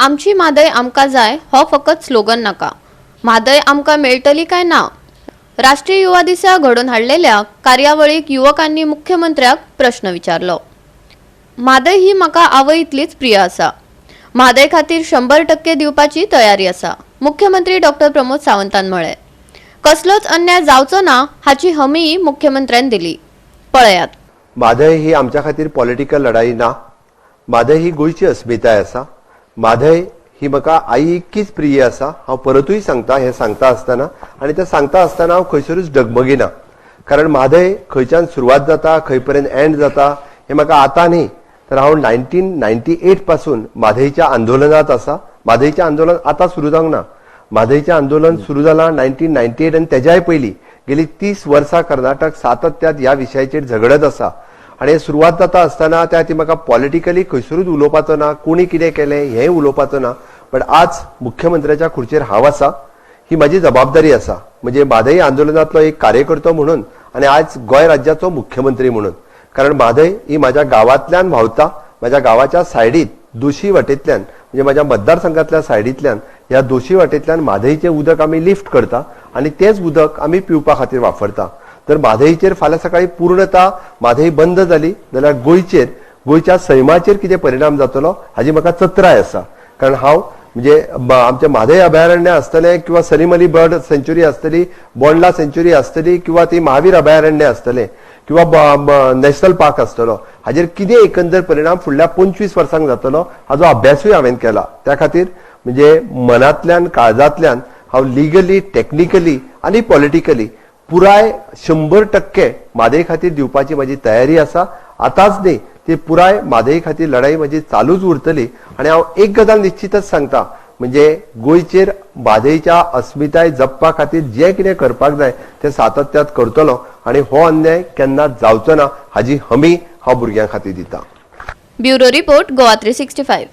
आमची म्हादय आमकां जाय हो फकत स्लोगन नाका. म्हादय आमकां मेळटली काय ना? राष्ट्रीय युवा दिसा घडोवन हाडलेल्या कार्यावळीक युवकांनी मुख्यमंत्र्याक प्रश्न विचारलो. म्हादय ही म्हाका आवय इतलीच प्रिय आसा. म्हादय खातीर 100% दिवपाची तयारी आसा, मुख्यमंत्री डॉक्टर प्रमोद सावंतान म्हळें. कसलोच अन्याय जावचो ना हाची हमीय मुख्यमंत्र्यान दिली. पळयात. म्हादय ही आमच्या खातीर पॉलिटिकल लढाई ना. म्हादय ही गोंयची अस्मिताय आसा. म्हादय ही म्हाका आई इतकीच प्रिय आसा. हांव परतूय सांगता, हें सांगता आसतना आनी तें सांगता आसतना हांव खंयसरूच डगमगिना, कारण म्हादय खंयच्यान सुरवात जाता, खंय पर्यंत एंड जाता हें म्हाका आतां न्ही, तर हांव 1998 पासून म्हादयच्या आंदोलनांत आसा. म्हादयचें आंदोलन आतां सुरू जावंक ना. म्हादयचें आंदोलन सुरू जालां 1998 आनी तेज्याय पयलीं. गेली 30 वर्सां कर्नाटक सातत्यात ह्या विशयाचेर झगडत आसा आनी सुरवात जाता आसतना त्या ती म्हाका पॉलिटिकली खंयसरूच उलोवपाचो ना, कोणी कितें केलें हेंय उलोवपाचो ना. बट आज मुख्यमंत्र्याच्या खुर्चेर हांव आसा, ही म्हाजी जबाबदारी आसा. म्हणजे म्हादय आंदोलनांतलो एक कार्यकर्तो म्हणून आनी आज गोंय राज्याचो मुख्यमंत्री म्हणून, कारण म्हादय ही म्हाज्या गांवांतल्यान व्हांवता. म्हाज्या गांवाच्या सायडीत दोशी वाटेंतल्यान, म्हणजे म्हाज्या मतदारसंघातल्या सायडींतल्यान, ह्या दोशी वाटेंतल्यान म्हादयचें उदक आमी लिफ्ट करता आनी तेंच उदक आमी पिवपा खातीर वापरता. तर म्हादयचेर फाल्यां सकाळी पूर्णता म्हादय बंद जाली जाल्यार गोंयचेर, गोंयच्या सैमाचेर कितें परिणाम जातलो हाजी म्हाका चत्राय आसा. कारण हांव म्हणजे आमचें म्हादय अभयारण्य आसतलें किंवा सलीम अली बर्ड सेंच्युरी आसतली, बोंडला सेंच्युरी आसतली किंवा ती महावीर अभयारण्य आसतलें किंवा नॅशनल पार्क आसतलो, हाजेर कितें एकंदर परिणाम फुडल्या 25 वर्सांक जातलो हाजो अभ्यासूय हांवें केला. त्या खातीर म्हणजे मनांतल्यान, काळजांतल्यान हांव लिगली, टॅक्निकली आनी पॉलिटिकली पुराय 100% म्हादय खातीर दिवपाची म्हाजी तयारी आसा. आतांच न्ही, ती पुराय म्हादय खातीर लढाई म्हाजी चालूच उरतली. आनी हांव एक गजाल निश्चितच सांगता, म्हणजे गोंयचेर म्हादयच्या अस्मिताय जपपा खातीर जें कितें करपाक जाय तें सातत्यात करतलो आनी हो अन्याय केन्नाच जावचो ना हाजी हमी हांव भुरग्यां खातीर दिता. Bureau report, Goa 365.